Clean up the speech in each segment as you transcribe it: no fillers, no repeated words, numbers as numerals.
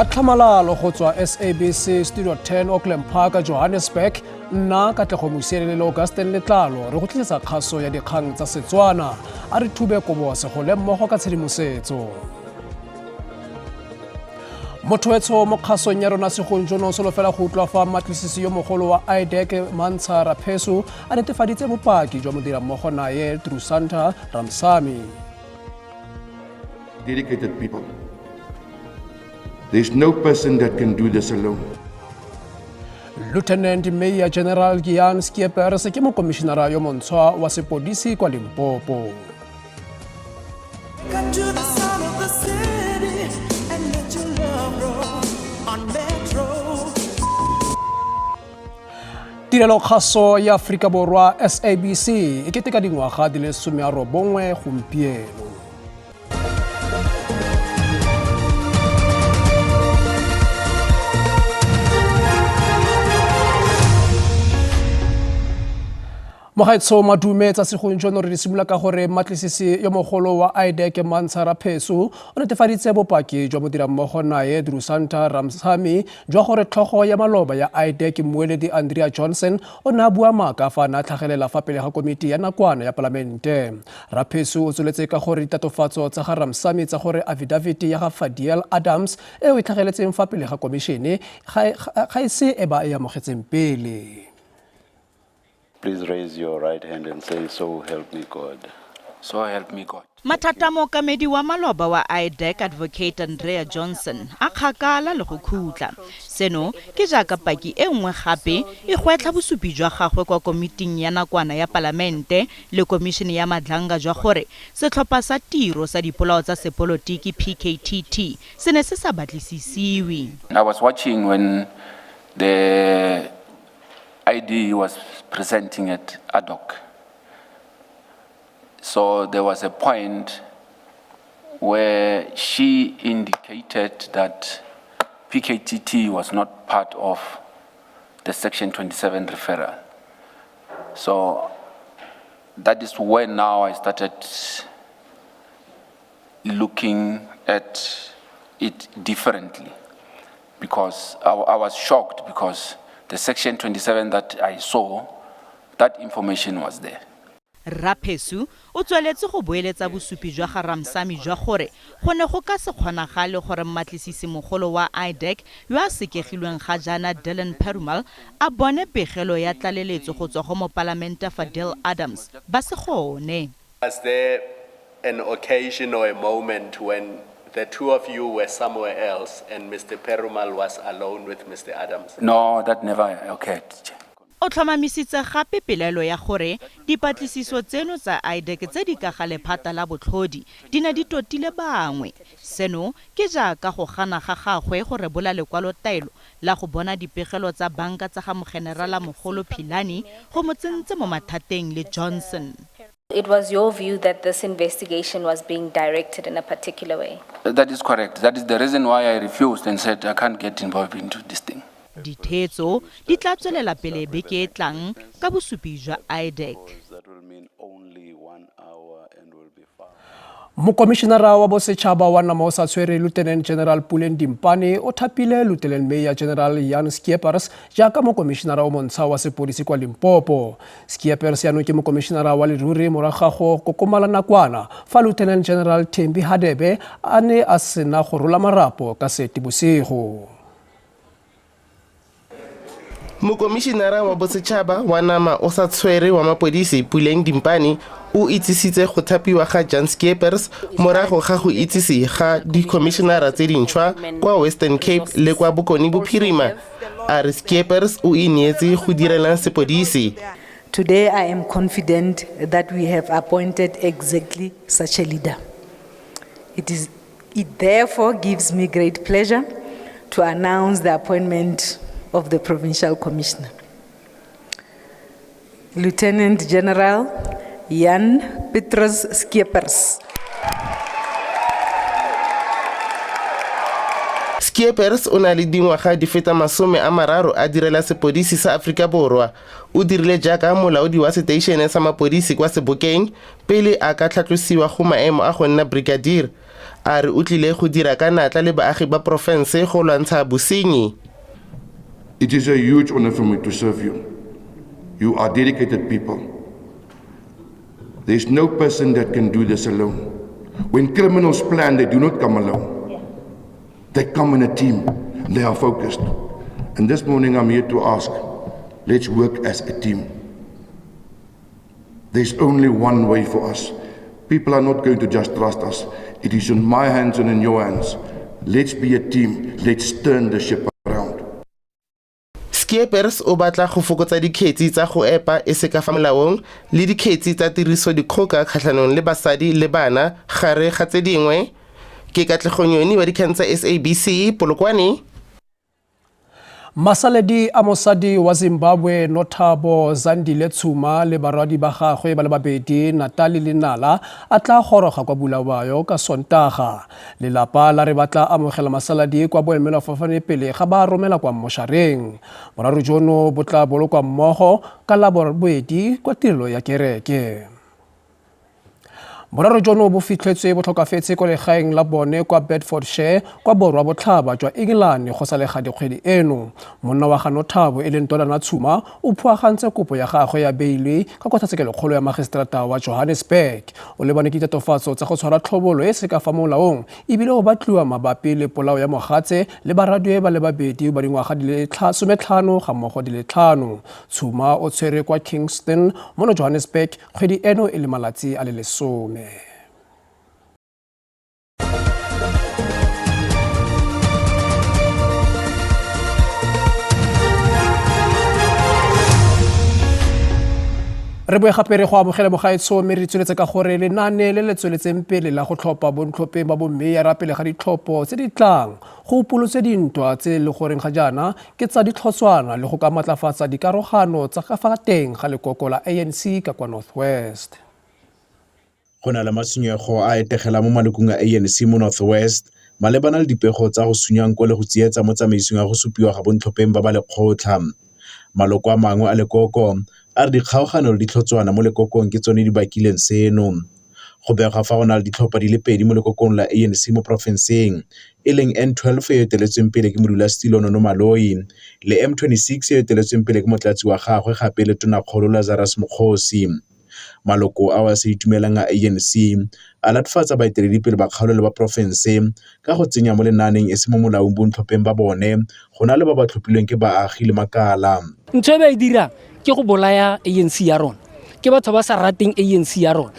Ka tlhamalalo go tswa SABC Studio 10 Auckland Park, Johannesburg, nna Katlego Mosielele le Augustin Letlalo re go tlisetsa kgaso ya dikgang tsa Setswana. A re thube kobo segole mmogo ka tshedimosetso. Motho mo kgasong ya rona segong jono solofela go utlwa fa mmatlisisi yo mogolo wa IDEC Mantsha Raphesu a netefaditse bopaki jwa modirammogo naye Trusanta Ramsamy. Dedicated people. There's no person that can do this alone. Lieutenant Major General Jan Schiepers ke mokomišenara yo montshwa wa sepodisi kwa Limpopo. Tirelo kgaso ya Aforika Borwa SABC e keteka dingwaga di le 90 gompieno. Mogaetsho madume tsa segong jono re di simolola ka gore mmatlisisi yo mogolo wa IDEC Mantsha Raphesu o netefaditse bopaki jwa modirammogo naye Drusanta Ramsamy jwa gore tlhogo ya maloba ya IDEC mmueledi Andrea Johnson o ne a bua maaka fa a ne a tlhagelela fa pele ga komiti ya nakwana ya palamente. Raphesu o tsweletse ka gore ditatofatso tsa ga Ramsamy tsa gore affidavit ya ga Fadiel Adams eo e tlhageletseng fa pele ga komišene ga e se e ba e amogetseng pele. Please raise your right hand and say, So help me God. So help me God. Mathata a mookamedi wa maloba wa IDEC Advocate Andrea Johnson a kgakala le go khutla. Seno ke jaaka paki e nngwe gape e gwetlha bosupi jwa gagwe kwa komiting ya nakwana ya palamente le komišene ya Madlanga jwa gore setlhopha sa tiro sa dipolao tsa sepolotiki PKTT se ne se sa batlisisiwe. I was watching when the ID was presenting at ad hoc. So there was a point where she indicated that PKTT was not part of the Section 27 referral. So that is when now I started looking at it differently, because I was shocked because the Section 27 that I saw, that information was there. Raphesu o tsweletse go boeletsa bosupi jwa ga Ramsamy jwa gore go ne go ka se kgonagale gore mmatlisisi mogolo wa IDEC yo a sekegilweng ga jaana Dylan Perumal a bone pegelo ya tlaleletso go tswa go mopalamente Fadiel Adams ba se gone. Was there an occasion or a moment when the two of you were somewhere else and Mr. Perumal was alone with Mr. Adams? No, that never occurred. O tlhomamisitse gape pelaelo ya gore dipatlisiso tseno tsa IDEC tse di ka ga lephata la botlhodi di ne di totile bangwe. Seno ke jaaka go gana ga gagwe go rebola lekwalotaelo la go bona dipegelo tsa banka tsa ga mogenerala mogolo Philani go mo tsentse mo mathateng le Johnson. It was your view that this investigation was being directed in a particular way? That is correct. That is the reason why I refused and said I can't get involved into this thing. Ditheetso di tla tswelela pele beke e tlang ka bosupi jwa IDEC. Mokomišenara wa bosetšhaba wa nama o sa tshwere Lieutenant General Puleng Dimpane o thapile Lieutenant Major General Jan Schiepers jaaka mokomišenara o montsha wa sepodisi kwa Limpopo. Schiepers jaanong ke mokomišenara wa leruri morago ga go kokomala nakwana fa Lieutenant General Thembi Hadebe a ne a sena go rola marapo ka Seetebosigo. Mokomišenara wa bosetšhaba wa nama o sa tshwere wa mapodisi Puleng Dimpane o itsisitse go thapiwa ga Jan Schiepers morago ga go itsise ga dikhomišenara tse dintšhwa kwa Western Cape le kwa Bokone Bophirima. A re Schiepers o ineetse go direla sepodisi. Today I am confident that we have appointed exactly such a leader. It therefore gives me great pleasure to announce the appointment of the Provincial Commissioner, Lieutenant General Jan Petrus Schiepers. Schiepers o na le dingwaga di feta 30 a direla sepodisi sa Aforika Borwa. O dirile jaaka molaodi wa seteišene sa mapodisi kwa Sebokeng pele a ka tlhatlosiwa go maemo a go nna brigadier. A re o tlile go dira ka natla le baagi ba porofense go lwantsha bosenyi. It is a huge honor for me to serve you. You are dedicated people. There's no person that can do this alone. When criminals plan, they do not come alone. They come in a team. They are focused. And this morning I'm here to ask, let's work as a team. There's only one way for us. People are not going to just trust us. It is in my hands and in your hands. Let's be a team. Let's turn the ship around. Scheepers o batla go fokotsa dikgetsi tsa go epa e se ka fa molaong le dikgetsi tsa tirisodikgoka kgatlhanong le basadi le bana gare ga tse dingwe. Ke Katlego Nyoni wa dikgang tsa SABC Polokwane. Masaledi a mosadi wa Zimbabwe Nothabo Zandile Tshuma le barwadi ba gagwe ba le babedi Natali le Nala a tla goroga kwa Bulawayo ka Sontaga. Lelapa la re ba tla amogela masaladi kwa boemelafofane pele ga ba romela kwa mmošareng. Boraro jono bo tla bolokwa mmogo ka Labobedi kwa tirelo ya kereke. Boraro jono bo fitlhetswe bo tlhokafetse kwa legaeng la bone kwa Bedfordshire kwa borwa botlhaba jwa England go sa le gale kgwedi eno. Monna wa ga Nothabo e leng Tolana Tshuma o phuagantse kopo ya gagwe ya beile ka kgotlatshekelokgolo ya magiseterata wa Johannesburg. O lebane ke ditatofatso tsa go tshwara tlhobolo e se ka fa molaong ebile o batliwa mabapi le polao ya mogatse le barwadie ba le babedi ba dingwaga di le 15 ga mmogo di le 5. Tshuma o tshwerwe kwa Kingston mono Johannesburg kgwedi eno e le malatsi a le 10. Re boe gape re go amogele mogaetsho mme re tsweletse ka gore lenaane le le tsweletseng pele la go tlhopha bontlhopheng ba bommeyara pele ga ditlhopho tse di tlang go upolotse dintwa tse e le goreng ga jaana ke tsa ditlhotshwana le go ka maatlafatsa dikarogano tsa ka fa teng ga lekoko la ANC ka kwa North West. Go na le matshwenyego a a etegelang mo malokong a ANC mo North West malebana le dipego tsa go sunya nko le go tsietsa mo tsamaisong ya go supiwa ga bontlhopheng ba ba lekgotlha. Maloko a mangwe a lekoko a re dikgaogano le ditlhotshwana mo lekokong ke tsone di bakileng seno. Go begwa fa go na le ditlhopha di le pedi mo lekokong la ANC mo porofenseng, e leng N12 e e eteletsweng pele ke modulasetilo Nono Maloyi le M26 e e eteletsweng pele ke motlatsi wa gagwe gape le tonakgolo Lazarus Mokgosi. Maloko ao a sa itumelang a ANC a latofatsa baeteledipele ba kgaolo le ba porofense ka go tsenya mo lenaaneng e se mo molaong bontlhopheng ba bone go na le ba ba tlhophilweng ke baagi le makala. Ntho e ba e dirang ke go bolaya ANC ya rona, ke batho ba sa rateng ANC ya rona,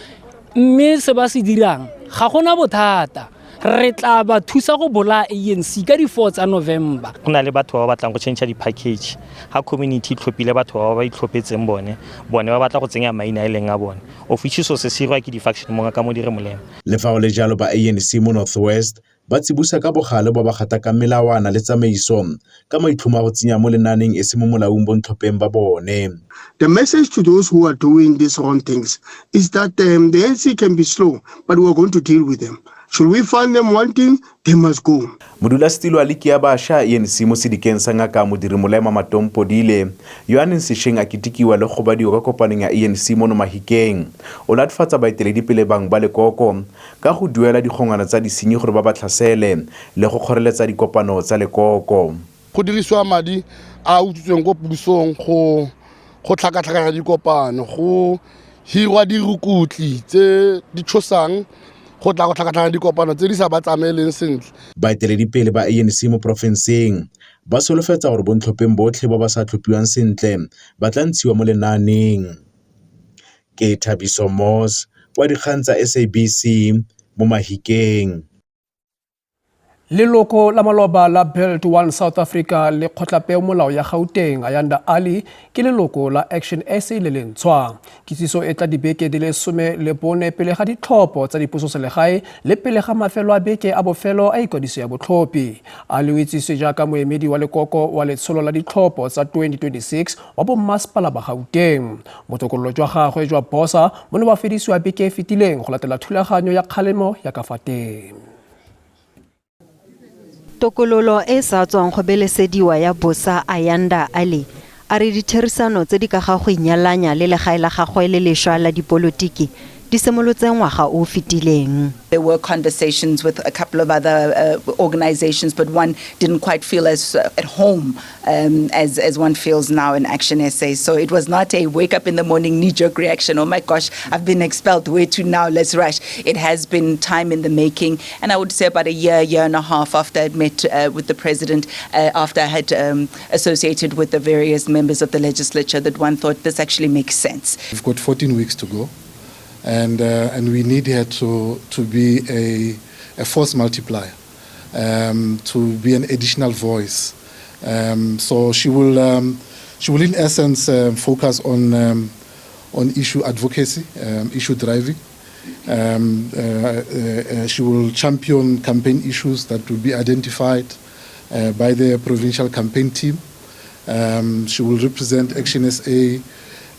mme se ba se dirang ga gona bothata, re tla ba thusa go bolaya ANC ka di-4 tsa November. Go na le batho ba ba batlang go change di-package ga community e tlhophile batho ba ba itlhophetseng bone, bone ba batla go tsenya maina a e leng a bone, of which so se sirwa ke di-faction mo ka Modiri Molema. Le fa go le jalo, ba ANC mo North West ba tsibosa ka bogale ba ba gatakang melawana le tsamaiso ka maitlhomo a go tsenya mo lenaaneng e se mo molaong bontlhopheng ba bone. The message to those who are doing these wrong things is that the ANC can be slow, but we are going to deal with them. Should we find them wanting, they must go. Modulasetilo wa liki ya bašwa ANC mo sedikeng sa Ngaka Modiri Molema Matong Podile, yo a neng sešweng a ketekiwa le go gobadiwa kwa kopanong ya ANC mono Mahikeng, o latofatsa baeteledipele bangwe ba lekoko ka go duela dikgongwana tsa disenyi gore ba ba tlhasele le go kgoreletsa dikopano tsa lekoko. Go dirisiwa madi a a utswitsweng ko pusong go go tlhakatlhakanya dikopano, go hirwa dirukutli tse di tshosang go tla go tlhakatlhakanya dikopano tse di sa ba tsamaeleng sentle. Baeteledipele ba ANC mo porofenseng ba solofetsa gore bontlhopheng botlhe ba ba sa tlhophiwang sentle ba tla ntshiwa mo lenaaneng. Ke Thabiso Moss wa dikgang tsa SABC mo Mahikeng. Leloko la maloba la Build One South Africa le kgotlapeomolao ya Gauteng Ayanda Ali ke leloko la Action SA le lentshwa. Kitsiso e tla dibeke di le 14 pele ga ditlhopho tsa dipusoselegae le pele ga mafelo a beke a bofelo a ikwadiso ya botlhophi. Ali o itsiswe jaaka moemedi wa lekoko wa letsholo la ditlhopho tsa 2026 wa bommasepala ba Gauteng. Botokololo jwa gagwe jwa bosa bo ne ba fedisiwa beke e fetileng go latela thulaganyo ya kgalemo ya ka fa teng. Tokololo e sa tswang go belesediwa ya bosa Ayanda Ali a re ditherisano tse di ka ga go inyalanya le legae la gagwe le lešwa la dipolotiki di simolotse ngwaga o o fetileng. There were conversations with a couple of other organizations, but one didn't quite feel as at home as one feels now in ActionSA. So it was not a wake up in the morning knee-jerk reaction, oh my gosh, I've been expelled, where to now, let's rush. It has been time in the making, and I would say about a year, year and a half after I'd met with the president, after I had associated with the various members of the legislature, that one thought this actually makes sense. We've got 14 weeks to go, and we need her to be a force multiplier, to be an additional voice. So she will in essence focus on issue advocacy, issue driving. She will champion campaign issues that will be identified by the provincial campaign team. She will represent Action SA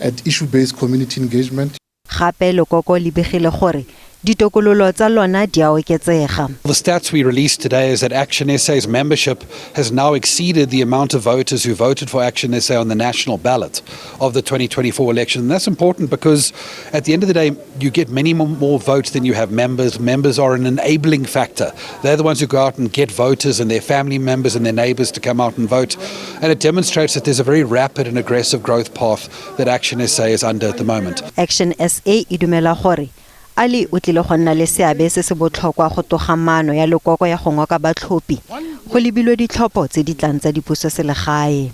at issue-based community engagement. Gape lekoko le begile gore ditokololo tsa lona di a oketsega. The stats we released today is that Action SA's membership has now exceeded the amount of voters who voted for Action SA on the national ballot of the 2024 election. And that's important because at the end of the day, you get many more votes than you have members. Members are an enabling factor. They're the ones who go out and get voters and their family members and their neighbors to come out and vote. And it demonstrates that there's a very rapid and aggressive growth path that Action SA is under at the moment. Action SA e dumela gore Allie o tlile go nna le seabe se se botlhokwa go toga maano ya lekoko ya go ngoka batlhophi go lebilwe ditlhopho tse di tlang tsa dipusoselegae.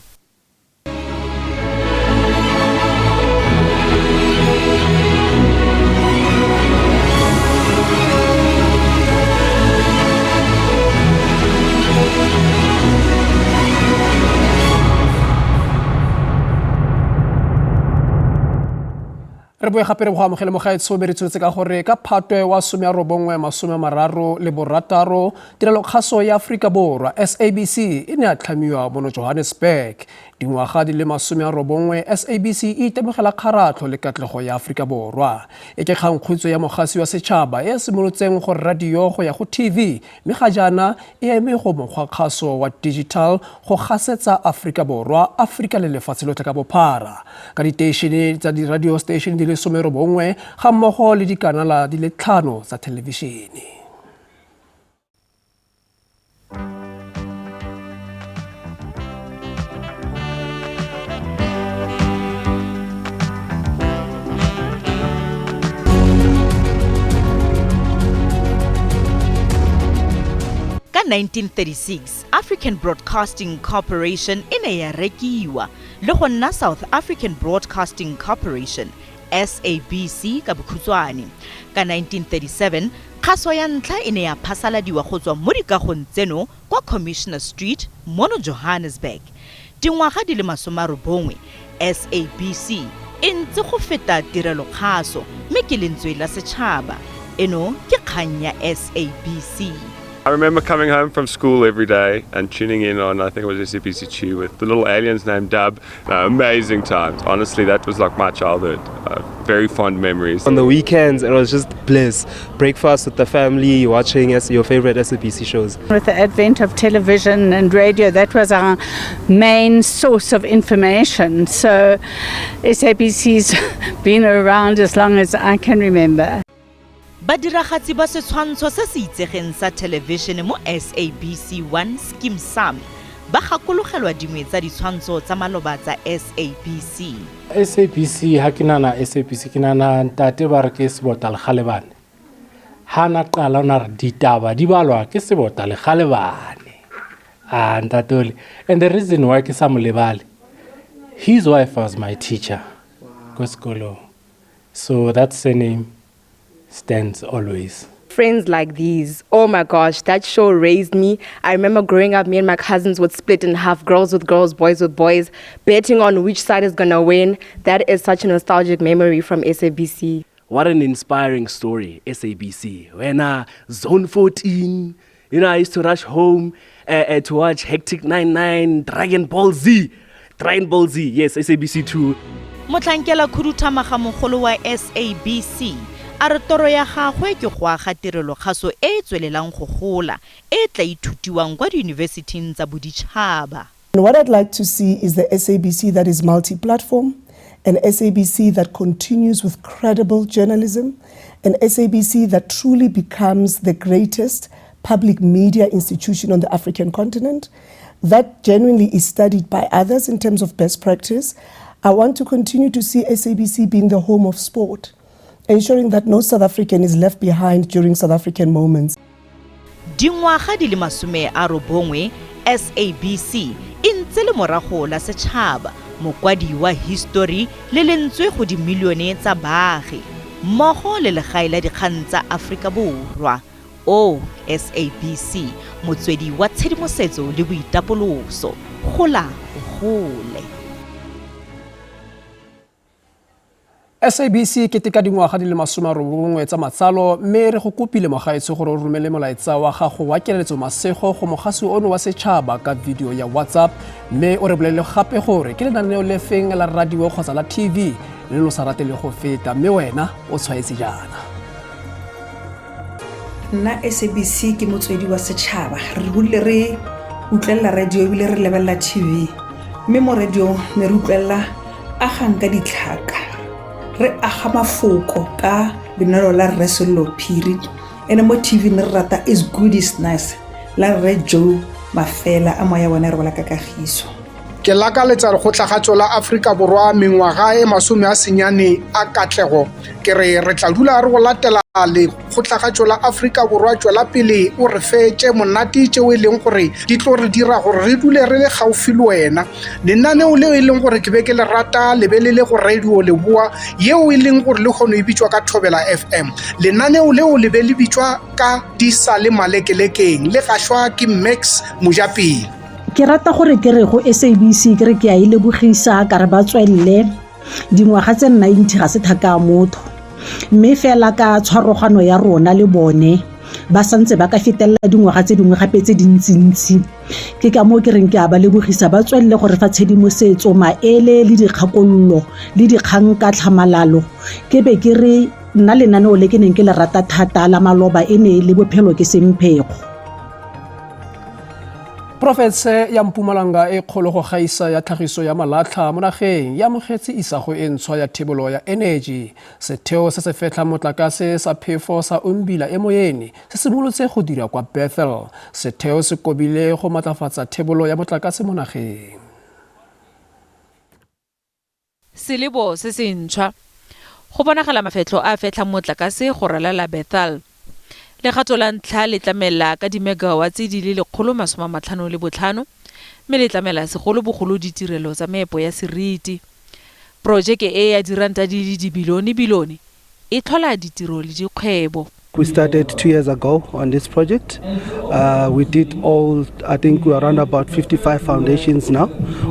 Re boe gape re go amogele mogaetsho be re tsweletse ka gore ka Phatwe wa 1936, tirelo kgaso ya Aforika Borwa, SABC, e ne ya tlhamiwa mono Johannesburg. Dingwaga di le 90 SABC e itemogela kgaratlho le katlego ya Aforika Borwa. E ke kgangkhutswe ya mogasi wa setšhaba e e simolotseng go radio go ya go TV, mme ga jaana e eme go mokgwa kgaso wa digital go gasetsa Aforika Borwa, Aforika le lefatshe lotlhe ka bophara ka diteišene tsa di-radio station di le 19 ga mmogo le dikanala di le 5 tsa thelebišene. Ka 1936, African Broadcasting Corporation e ne ya rekiwa le go nna South African Broadcasting Corporation, SABC ka bokhutshwane. Ka 1937, kgaso ya ntlha e ne ya phasaladiwa go tswa mo dikagong tseno kwa Commissioner Street mono Johannesburg. Dingwaga di le 90 SABC e ntse go feta tirelo kgaso, mme ke lentswe la setšhaba. Eno ke kgang ya SABC. I remember coming home from school every day and tuning in on, I think it was SABC2, with the little aliens named Dub. Amazing times. Honestly, that was like my childhood. Very fond memories. On the weekends, it was just bliss. Breakfast with the family, watching your favorite SABC shows. With the advent of television and radio, that was our main source of information. So SABC's been around as long as I can remember. Badiragatsi ba setshwantsho se se itsegeng sa thelebišene mo SABC 1, Skeem Saam, ba gakologelwa dingwe tsa ditshwantsho tsa maloba tsa SABC. SABC, ha ke nana SABC, ke nana ntate ba re ke Sebota Lekgalebane. Ha na qala o na re ditaba di balwa ke Sebota Lekgalebane. Ah, ntate ole. And the reason why ke sa mo lebale, his wife was my teacher ko sekolong. So that surname stands always. Friends Like These. Oh my gosh, that show raised me. I remember growing up, me and my cousins would split in half, girls with girls, boys with boys, betting on which side is gonna win. That is such a nostalgic memory from SABC. What an inspiring story, SABC. When Zone 14, I used to rush home to watch Hectic 99, Dragon Ball Z. Dragon Ball Z, yes, SABC 2. Motlhankela khuduthamaga mogolo wa SABC a re toro ya gagwe ke go aga tirelo kgaso e e tswelelang go gola e e tla ithutiwang kwa diyunibesithing tsa boditšhaba. And what I'd like to see is the SABC that is multi-platform, An SABC that continues with credible journalism, an SABC that truly becomes the greatest public media institution on the African continent, that genuinely is studied by others in terms of best practice. I want to continue to see SABC being the home of sport, ensuring that no South African is left behind during South African moments. Dingwaga di le 90 SABC e ntse le morago la setšhaba, mokwadi wa histori le lentswe go dimilione tsa baagi mmogo le legae la dikgang tsa Aforika Borwa. O SABC, motswedi wa tshedimosetso le boitapoloso. Gola o gole. SABC keteka dingwaga di le 90 tsa matsalo, mme re go kopile mogaetsho gore o romele molaetsa wa gago wa keletso masego go mogasi ono wa setšhaba ka video ya WhatsApp, mme o re bolelele gape gore ke lenaneo le feng la radio kgotsa la TV le lo sa rate le go feta, mme wena o tshwaetse jaana. Nna SABC ke motswedi wa setšhaba, re godile re utlwelela radio ebile re lebelela TV, mme mo radio ne re utlwelela agang ka ditlhaka, re aga mafoko ka lenalo la Rre Sello Phiri, ene mo TV ne re rata Is Good Is Nice la Rre Joe Mafela a moya bone re bola ka kagiso. Ke lakaletsa lekgotlagatso la Afrika Borwa mengwaga e 90 a katlego. Ke re re tla dula re go latela lekgotlagatso la Afrika Borwa, tšwela pele o re fe tše monate tšeo e leng gore di tlo re dira gore re dule re le gaufi le wena. Lenaneo leo e leng gore ke be ke le rata le be le le go radio Leboa, yeo e leng gore le kgono e bitšwa ka Thobela FM. Lenaneo leo le be le bitšwa ka Di sa le malekelekeng, le gašwa ke Max Mojapele. Ke rata gore ke re go SABC ke re ke a e lebogisa, ka re ba tswelele dingwaga tse 90 ga se thaka a motho, mme fela ka tshwarogano ya rona le bone ba santse ba ka fetelela dingwaga tse dingwe gape tse dintsintsi. Ke ka moo ke reng ke a ba lebogisa, ba tswelele gore fa tshedimosetso, maele le dikgakololo le dikgang ka tlhamalalo. Ke be ke re nna lenaneo le ke neng ke le rata thata la maloba e ne le Bophelo ke Semphego. Porofense ya Mpumalanga e kgolo go gaisa ya tlhagiso ya malatlha mo nageng e amogetse isago e ntshwa ya thebolo ya eneji. Setheo se se fetlhang motlakase sa phefo sa Umbila Emoyeni se simolotse go dira kwa Bethel. Setheo se kobile go matlafatsa thebolo ya motlakase mo nageng. Selebo se se ntšhwa. Go bonagala mafetlho a a fetlhang motlakase go ralala Bethal. Legato la ntlha le tlamela ka dimegawatse di le 155, mme le tlamela segolobogolo ditirelo tsa meepo ya seriti. Porojeke e ya diranta di le dibilione-bilione e tlhola ditiro le dikgwebo. We started 2 years ago on this project. We did all, I think we are around about 55 foundations now,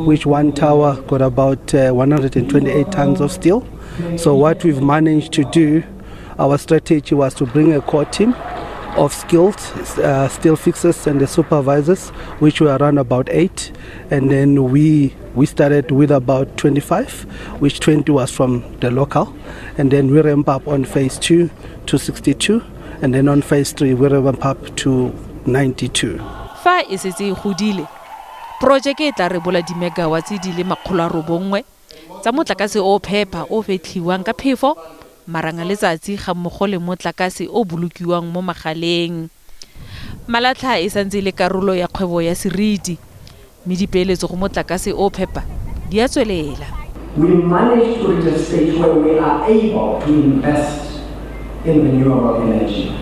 which one tower got about 128 tons of steel. So what we've managed to do, our strategy was to bring a core team of skilled steel fixers and the supervisors, which were around about 8. And then we started with about 25, which 20 was from the local. And then we ramp up on phase 2 to 62. And then on phase 3, we ramp up to 92. Fa e setse e godile, projeke e tla rebola dimegawatse di le 900 tsa motlakase o phepa o fetlhiwang ka phefo, marang a letsatsi ga mmogo le motlakase o bolokiwang mo magaleng. Malatlha e santse e le karolo ya kgwebo ya seriti, mme dipeeletso go motlakase o phepa di a tswelela. We managed to reach a stage where we are able to invest in renewable energy.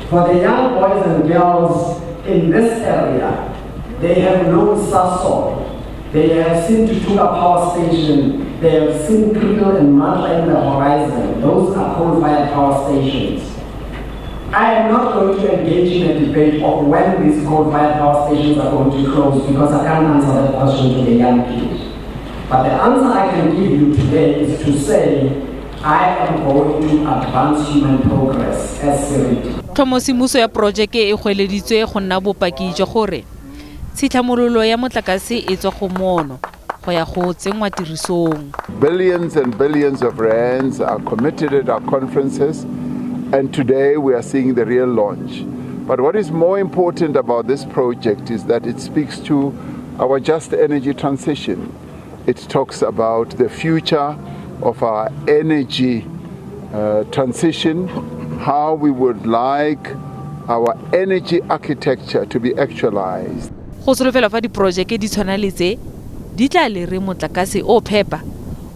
For the young boys and girls in this area, they have known Sasol, they have seen Tutuka Power Station, they have seen Kriel and Matla in the horizon. Those are coal-fired power stations. I am not going to engage in a debate of when these coal-fired power stations are going to close, because I can't answer that question to the young people. But the answer I can give you today is to say, I am going to advance human progress as Seriti. Tlhomosimuso ya porojeke e goeleditswe go nna bopaki jwa gore tshitlhamololo ya motlakase e tswa go mono go ya go tsenngwa tirisong. Billions and billions of rands are committed at our conferences, and today we are seeing the real launch. But what is more important about this project is that it speaks to our just energy transition. It talks about the future of our energy transition, how we would like our energy architecture to be actualized. Go solofelwa fa diporojeke di tshwana le tse di tla lere motlakase o phepa,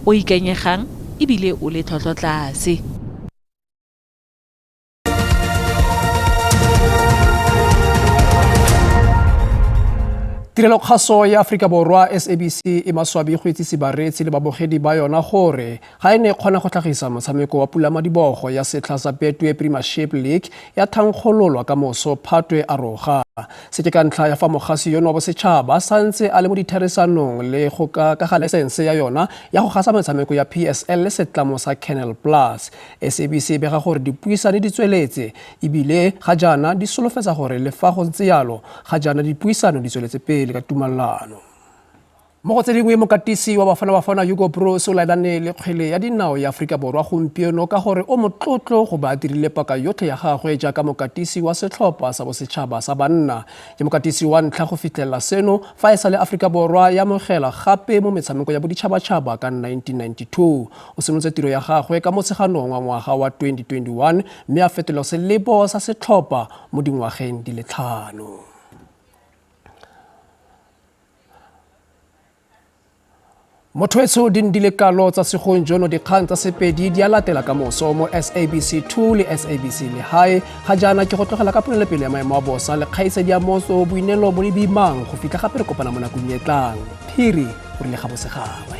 o ikanyegang ebile o le tlhwatlhwatlase. Tirelo kgaso ya Aforika Borwa SABC e maswabi go itsise bareetsi le babogedi ba yona gore ga e ne e kgona go tlhagisa motshameko wa pulamadibogo ya setlha sa Betway Premiership League ya thankgololwa ka moso Phatwe a roga. Se ke ka ntlha ya fa mogasi yono wa bosetšhaba a santse a le mo ditherisanong le go ka ka ga laesense ya yona ya go gasa metshameko ya PSL le setlamo sa Canal Plus. SABC e bega gore dipuisano di tsweletse ebile ga jaana di solofetsa gore le fa go ntse yalo ga jaana dipuisano di tsweletse pele ka tumalano. Mo go tse dingwe, mokatisi wa Bafana Bafana Hugo Broos o laelane le kgwele ya dinao ya Aforika Borwa gompieno ka gore o motlotlo go ba a dirile paka yotlhe ya gagwe jaaka mokatisi wa setlhopha sa bosetšhaba sa banna. Ke mokatisi wa ntlha go fitlhelela seno fa e sale Aforika Borwa ya amogela gape mo metshameko ya boditšhabatšhaba ka 1992. O simolotse tiro ya gagwe ka Motsheganong wa ngwaga wa 2021 mme a fetolwa selebo sa setlhopha mo dingwageng di le tlhano. Motho etsho di ndile kalo tsa segong jono dikgang tsa Sepedi di a latela ka moso mo SABC 2 le SABC Lehae. Ga jaana ke go tlogela ka ponelopele ya maemo a bosa le kgaitsadi ya moso Boinelo Bolebimang go fitlha gape re kopana mo nakong e tlang. Phiri o rile ga bose gangwe.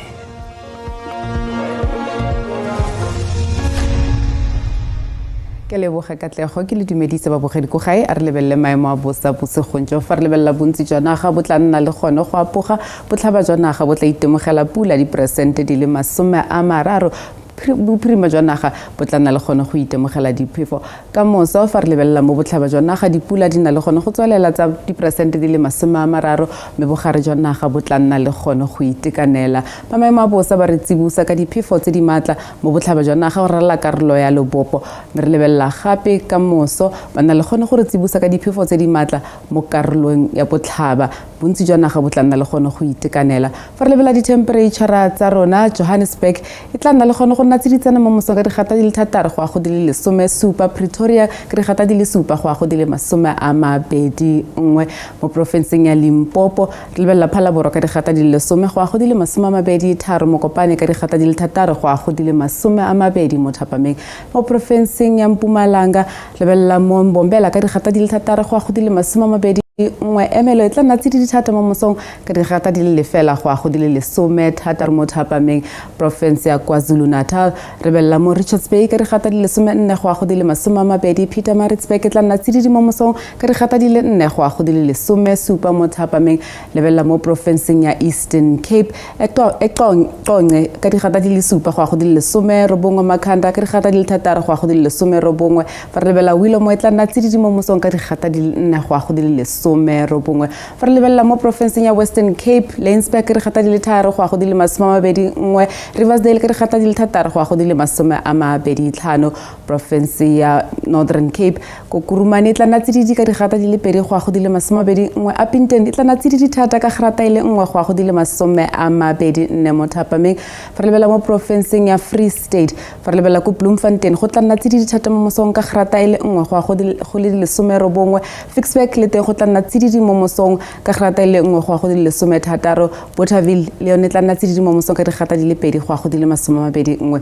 Ke leboge Katlego, ke le dumedise babogedi ko gae. A re lebelele maemo a bosa bosegong jo. Fa re lebelela bontsi jwa naga bo tla nna le gone go apoga, botlhaba jwa naga bo tla itemogela pula diperesente di le 30, bophirima jwa naga bo tla nna le gone go itemogela diphefo. Ka moso fa re lebelela mo botlhaba jwa naga dipula di na le gone go tswelela tsa diperesente di le 30, mme bogare jwa naga bo tla nna le gone go itekanela. Ba maemo a bosa ba re tsibosa ka diphefo tse di maatla mo botlhaba jwa naga go ralala karolo ya lebopo, mme re lebelela gape ka moso ba na le gone go re tsibosa ka diphefo tse di maatla mo karolong ya botlhaba, bontsi jwa naga bo tla nna le gone go itekanela. Fa re lebelela dithempereitšhara tsa rona, Johannesburg e tla nna le gone go nna tsiditsana mo mosong ka digata di le 6 go ya go di le 17, Pretoria ka digata di le 7 go ya go di le 21. Mo porofenseng ya Limpopo re lebelela Phalaborwa ka digata di le 10 go ya go di le 23, Mokopane ka digata di le 6 go ya go di le 20 mo thapameng. Mo porofenseng ya Mpumalanga lebelela mo Mbombela ka digata di le 6 go ya go di le 21, Emelo e tla nna tsididi thata mo mosong ka digata di le 0 go ya go di le 16 mo thapameng. Porofense ya KwaZulu-Natal re lebelela mo Richards Bay ka digata di le 14 go ya go di le 20, Pietermaritzburg e tla nna tsididi mo mosong ka digata di le 4 go ya go di le 17 mo thapameng. Lebelela mo porofenseng ya Eastern Cape Eqonce ka digata di le 7 go ya go di le 19, Makhanda ka digata di le 6 go ya go di le 19. Fa re lebelela Willowmore e tla nna tsididi mo mosong ka digata di le 4 go ya go di le 19. Fa re lebelela mo porofenseng ya Western Cape, Laingsburg ka digata di le 6 go ya go di le 21, Riversdale ka digata di le 6 go ya go di le 25. Porofense ya Northern Cape, ko Kurumane e tla nna tsididi ka digata di le 2 go ya go di le 21, Upington e tla nna tsididi thata ka grata e le 1 go ya go di le 24 mo thapameng. Fa re lebelela mo porofenseng ya Free State, fa re lebelela ko Bloemfontein go tla nna tsididi thata mo mosong ka grata e le 1 go ya go le 19, Ficksburg le teng go tla nna tsididi mo mosong ka grata e le 1 go ya go di le 16, Bothaville le yone e tla nna tsididi mo mosong ka digata di le 2 go ya go di le 21.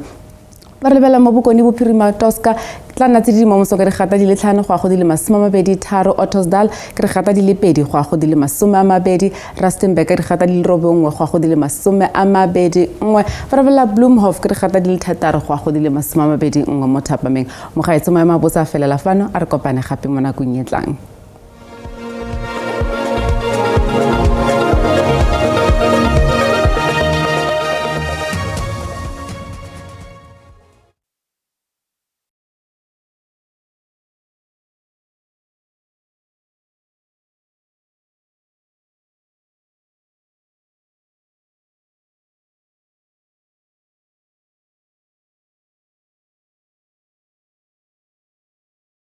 Ba re lebelela mo Bokone Bophirima, Tosca tla nna tsididi mo mosong ka digata di le 5 go ya go di le 23, Ottosdal ka digata di le 2 go ya go di le 20, Rustenburg ka digata di le 9 go ya go di le 21. Fa re lebelela Bloemhof ka digata di le 6 go ya go di le 21 mo thapameng. Mogaetsho maemo a bosa a felela fano, a re kopane gape mo nakong e tlang.